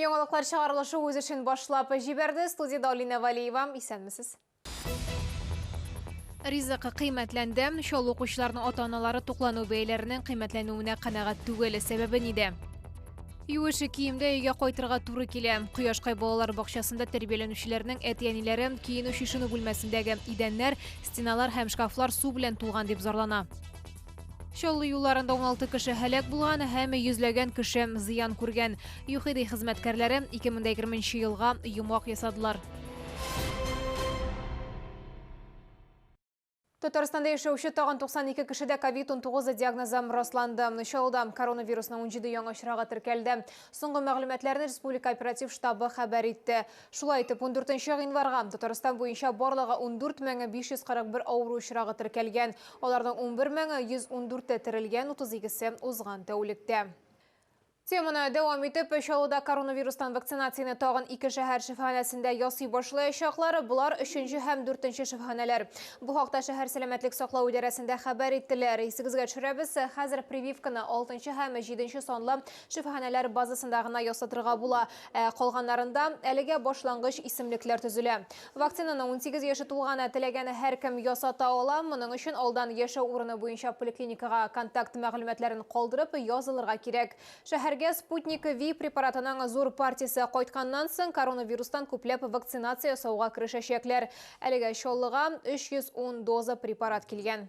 Яңалыклар чыгарылышы үз эшен башлап җибәрде. Студиядә Алина Валиева. Исәнмесез. Ризык кыйммәтләнде. Чаллы укучыларының ата-аналары туклану бәяләренең кыйммәтләнүенә канәгать түгел. Сәбәбе нидә? Юеш киемдә өйгә кайтырга туры килә. Кояшкай балалар бакчасында тәрбияләнүчеләрнең әти-әниләре киенү-чишенү бүлмәсендәге идәннәр, стеналар һәм шкафлар су белән тулган дип зарлана. Чаллы юлларында 16 кеше һәлак булган һәм йөзләгән кеше зыян күргән. ЮХИДИ хезмәткәрләре 2020 елга йомгак ясадылар. Татарстанда яшәүче тагын 92 кешедә ковид-19 диагнозы расланды. Чаллыда коронавирусның 17 яңа очрагы теркәлде. Соңгы мәгълүматларны Республика оператив штабы хәбәр итте. Шулай итеп, 14 гыйнварга Татарстан буенча барлыгы 14 541 авыру очрагы теркәлгән. Аларның 11 114-е терелгән, 32-се узган тәүлектә. Теманы дәвам итеп, Чаллыда коронавирустан вакцинацияне тагын ике шәһәр шифаханәсендә ясый башлаячаклар. Болар өченче һәм дүртенче шифаханәләр. Бу хакта шәһәр сәламәтлек саклау идарәсендә хәбәр иттеләр. Исегезгә төшерәбез, хәзер прививканы алтынчы һәм җиденче санлы шифаханәләр базасында гына ясатырга була. Ә калганнарында әлегә башлангыч исемлекләр төзелә. Вакцинаны 18 яше тулган теләгән һәркем ясата ала. Моның өчен алдан яшәү урыны буенча поликлиникага контакт мәгълүматларын калдырып язылырга кирәк. Шәһәргә Спутник Ви препаратының зур партиясе кайтканнан соң коронавирустан күпләп вакцинация ясауга керешәчәкләр. Әлегә Чаллыга 310 доза препарат килгән.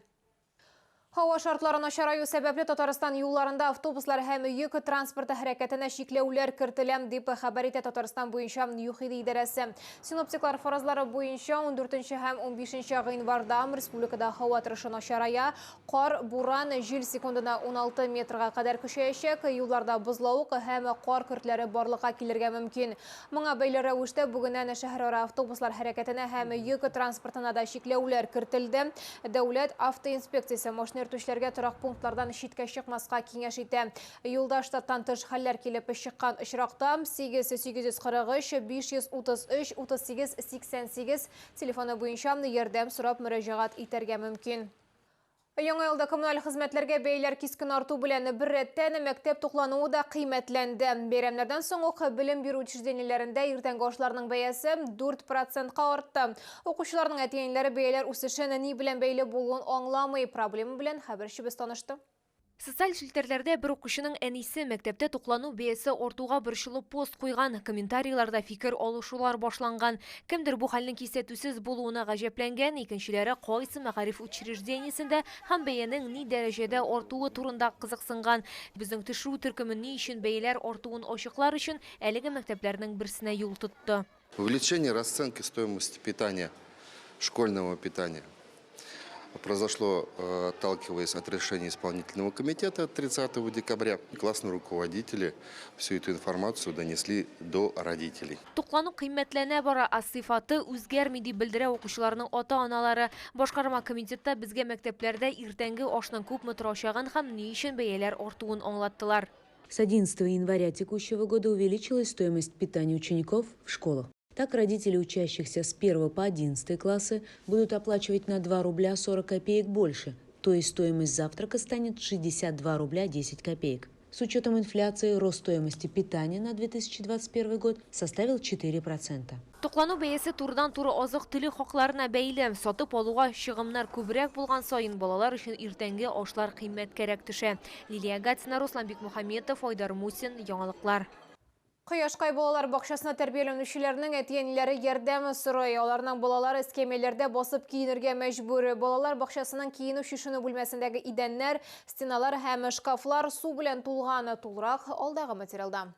Һава шартлары начараю сәбәпле Татарстан юлларында автобуслар һәм йөк транспорты хәрәкәтенә чикләүләр кертелә, дип хәбәр итә Татарстан буенча ЮХИДИ идарәсе. Синоптиклар фаразлары буенча 14 һәм 15 гыйнварда республикада һава торышы начарая, кар, буран, җил секундына 16 метрга кадәр көчәячәк, юлларда бозлавык һәм кар көртләре барлыкка килергә мөмкин. Моңа бәйле рәвештә бүгеннән шәһәрара автобуслар хәрәкәтенә һәм йөк транспортына да чикләүләр кертелде. Дәүләт автоинспекциясе машина йөртүчеләргә торак пунктлардан читкә чыкмаска киңәш итә. Юлда штаттан тыш хәлләр килеп чыккан очракта 8 843 533 38 88 телефоны буенча ярдәм сорап мөрәҗәгать итәргә мөмкин. Яңа елда коммуналь хезмәтләргә бәяләр кискен арту белән беррәттән мәктәп туклануы да кыйммәтләнде. Бәйрәмнәрдән соң ук белем бирү учреждениеләрендә иртәнге ашларның бәясе 4 процентка артты. Укучыларның әти-әниләре бәяләр үсешен ни белән бәйле булуын аңламый. Проблема белән хәбәрчебез танышты. Социаль челтәрләрдә бер укучының әнисе мәктәптә туклану бәясе артуга борчылып пост куйган. Комментарийларда фикер алышулар башланган. Кемдер бу хәлнең кисәтүсез булуына гаҗәпләнгән, икенчеләре кайсы мәгариф учреждениесендә һәм бәянең ни дәрәҗәдә артуы турында кызыксынган. Безнең төшерү төркеме ни өчен бәяләр артуын ачыклар өчен әлеге мәктәпләрнең берсенә юл тотты. Увеличение расценки стоимости питания, школьного питания, произошло, отталкиваясь от решения исполнительного комитета от 30 декабря. Классные руководители всю эту информацию донесли до родителей. Туклану кыйммәтләнә бара, ә сыйфаты үзгәрми, дип белдерә укучыларның ата-аналары. Башкарма комитетта безгә мәктәпләрдә иртәнге ашның күпме торачагын һәм ни өчен бәяләр артуын аңлаттылар. С 11 января текущего года увеличилась стоимость питания учеников в школах. Так, родители учащихся с 1 по 11 классы будут оплачивать на 2 рубля 40 копеек больше, то есть стоимость завтрака станет 62 рубля 10 копеек. С учетом инфляции рост стоимости питания на 2021 год составил 4%. Туклану бәясе турыдан-туры азык-төлек хакларына бәйле. Сатып алуга чыгымнар күбрәк булган саен балалар өчен иртәнге ашлар кыйммәткәрәк төшә. Лилия Гатина, Руслан Бикмухаметов, Айдар Мусин, Яңалыклар. Кояшкай балалар бакчасына тәрбияләнүчеләрнең әти-әниләре ярдәм сорый. Аларның балалары эскәмияләрдә басып киенергә мәҗбүр. Балалар бакчасының киенү-чишенү бүлмәсендәге идәннәр, стеналар һәм шкафлар су белән тулган. Тулырак алдагы материалда.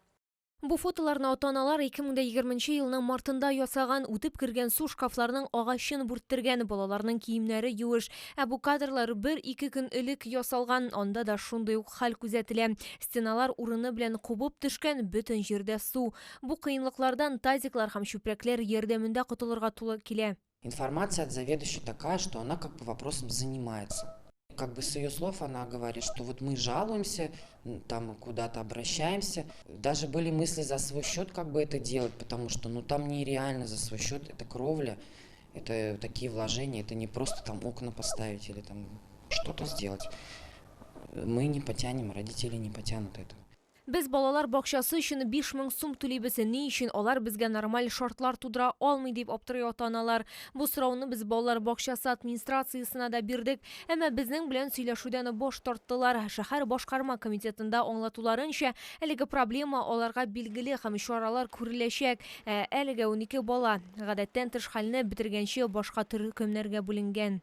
Бу фотоларны ата-аналар 2020 елның мартында ясаган. Үтеп кергән су шкафларның агачын бүрттергән, балаларның киемнәре юеш. Ә бу кадрлар бер-ике көн элек ясалган, анда да шундый ук хәл күзәтелә. Стеналар урыны белән кубып төшкән, бөтен җирдә су. Бу кыенлыклардан тазиклар һәм чүпрәкләр ярдәмендә котылырга туры килә. Информация от заведующей такая, что она как бы вопросом занимается. Как бы с ее слов она говорит, что вот мы жалуемся, там куда-то обращаемся. Даже были мысли за свой счет как бы это делать, потому что, ну, там нереально за свой счет, это кровля, это такие вложения, это не просто там окна поставить или там что-то сделать. Мы не потянем, родители не потянут этого. Без балалар бакчасы өчен 5000 сум түлибез. Ни өчен алар безгә нормаль шартлар тудыра алмый, дип аптырый ата-аналар. Бу сорауны без балалар бакчасы администрациясенә дә бирдек. Әмма безнең белән сөйләшүдән баш тарттылар. Шәһәр башкарма комитетында аңлатуларынча, әлеге проблема аларга билгеле һәм чаралар күреләчәк. Ә әлегә 12 бала гадәттән тыш хәлне бетергәнче башка төркемнәргә бүленгән.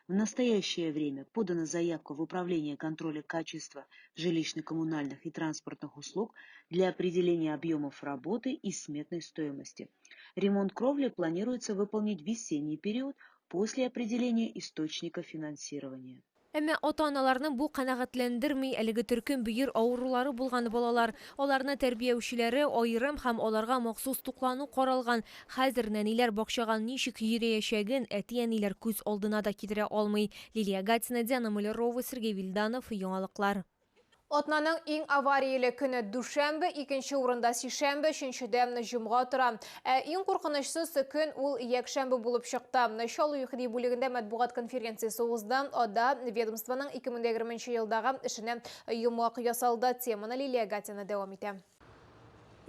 В настоящее время подана заявка в Управление контроля качества жилищно-коммунальных и транспортных услуг для определения объемов работы и сметной стоимости. Ремонт кровли планируется выполнить в весенний период после определения источника финансирования. Әмма ата-аналарны бу канәгатьләндерми. Әлеге төркем бөер авырулары булган балалар. Аларны тәрбиячеләре аерым һәм аларга махсус туклану каралган. Хәзер нәниләр бакчага ничек йөриячәген әти-әниләр күз алдына да китерә алмый. Лилия Гатина, Диана Малярова, Сергей Вильданов, Яңалыклар. Атнаның иң аварияле көне дүшәмбе, икенче урында сишәмбе, өченчедә җомга тора. Ә иң куркынычсыз көн ул якшәмбе булып чыкты. Чаллы ЮХИДИ бүлегендә матбугат конференциясе узды. Анда ведомствоның 2020 елдагы эшенә йомгак ясалды. Теманы Лилия Гатина дәвам итә.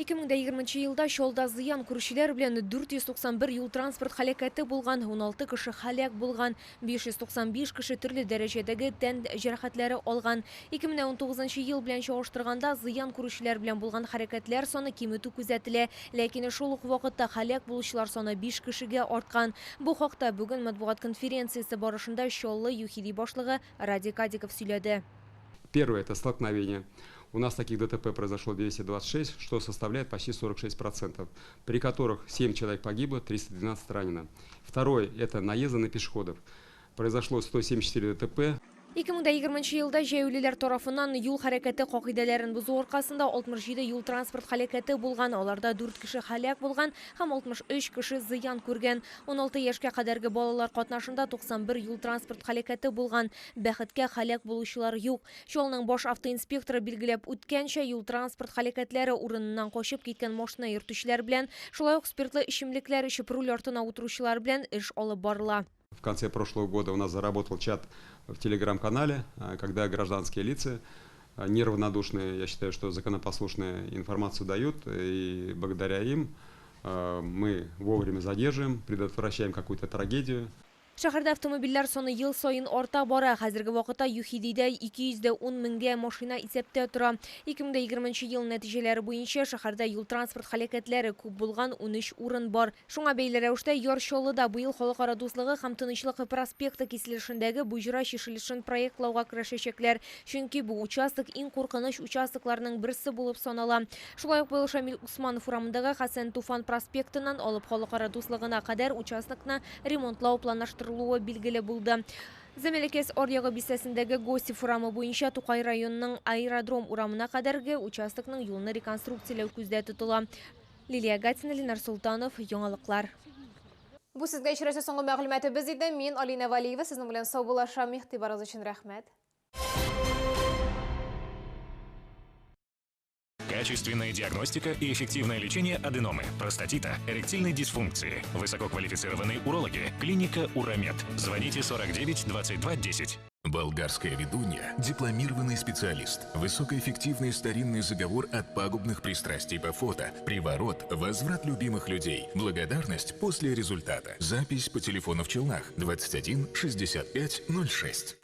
2020 елда Чаллыда зыян күрүчеләр белән 491 юл-транспорт һәлакәте булган, 16 кеше һәлак булган, 595 кеше төрле дәрәҗәдәге тән җәрәхәтләре алган. 2019 ел белән чагыштырганда зыян күрүчеләр белән булган хәрәкәтләр саны киметү күзәтелә, ләкин шул ук вакытта һәлак булучылар саны 5 кешегә арткан. Бу хакта бүген матбугат конференциясе барышында Чаллы ЮХИДИ башлыгы Радик Адиков сөйләде. Первое – это столкновение. У нас таких ДТП произошло 226, что составляет почти 46%, при которых 7 человек погибло, 312 ранено. Второе – это наезды на пешеходов. Произошло 174 ДТП. 2020 елда җәяүлеләр тарафыннан юл хәрәкәте кагыйдәләрен бозу аркасында 67 юл-транспорт һәлакәте булган, аларда 4 кеше һәлак булган һәм 63 кеше зыян күргән. 16 яшькә кадәрге балалар катнашында 91 юл-транспорт һәлакәте булган. Бәхеткә һәлак булучылар юк. Чаллының баш автоинспекторы билгеләп үткәнчә, юл-транспорт һәлакәтләре урыныннан качып киткән машина йөртүчеләр белән, шулай ук спиртлы эчемлекләр эчеп руль артына утыручылар белән эш алып барыла. В конце прошлого года у нас заработал чат в телеграм-канале, когда гражданские лица, неравнодушные, я считаю, что законопослушные, информацию дают, и благодаря им мы вовремя задерживаем, предотвращаем какую-то трагедию. Шәһәрдә автомобильләр саны ел саен арта бара. Хәзерге вакытта ЮХИДИдә 210 меңгә машина исәптә тора. 2020 ел нәтиҗәләре буенча шәһәрдә юл-транспорт һәлакәтләре күп булган 13 урын бар. Шуңа бәйле рәвештә Яр Чаллыда быел Халыкара дуслыгы һәм тынычлык проспекты киселешендәге боҗра чишелешен проектлауга керешәчәкләр. Чөнки бу участок иң куркыныч участокларның берсе булып санала. Шулай ук быел Шамил Усманов урамындагы Хәсән Туфан проспектыннан алып Халыкара дуслыгына кадәр участокны ремонтлау планлаштырыла билгеле булды. Зәмәләкәс аръягы бистәсендәге Госев урамы буенча Тукай районының Аэродром урамына кадәрге участокның юлны реконструкцияләү күздә тотыла. Лилия Гатина, Ленар Султанов, Яңалыклар. Бу сезгә ишәрәсе соңгы мәгълүматыбыз иде. Мин Алина Валиева сезнең белән саубуллашам. Игътибарыгыз өчен рәхмәт. Качественная диагностика и эффективное лечение аденомы, простатита, эректильной дисфункции. Высококвалифицированные урологи. Клиника Уромед. Звоните 49 22 10. Болгарская ведунья – дипломированный специалист. Высокоэффективный старинный заговор от пагубных пристрастий по фото. Приворот, возврат любимых людей. Благодарность после результата. Запись по телефону в Челнах 21 65 06.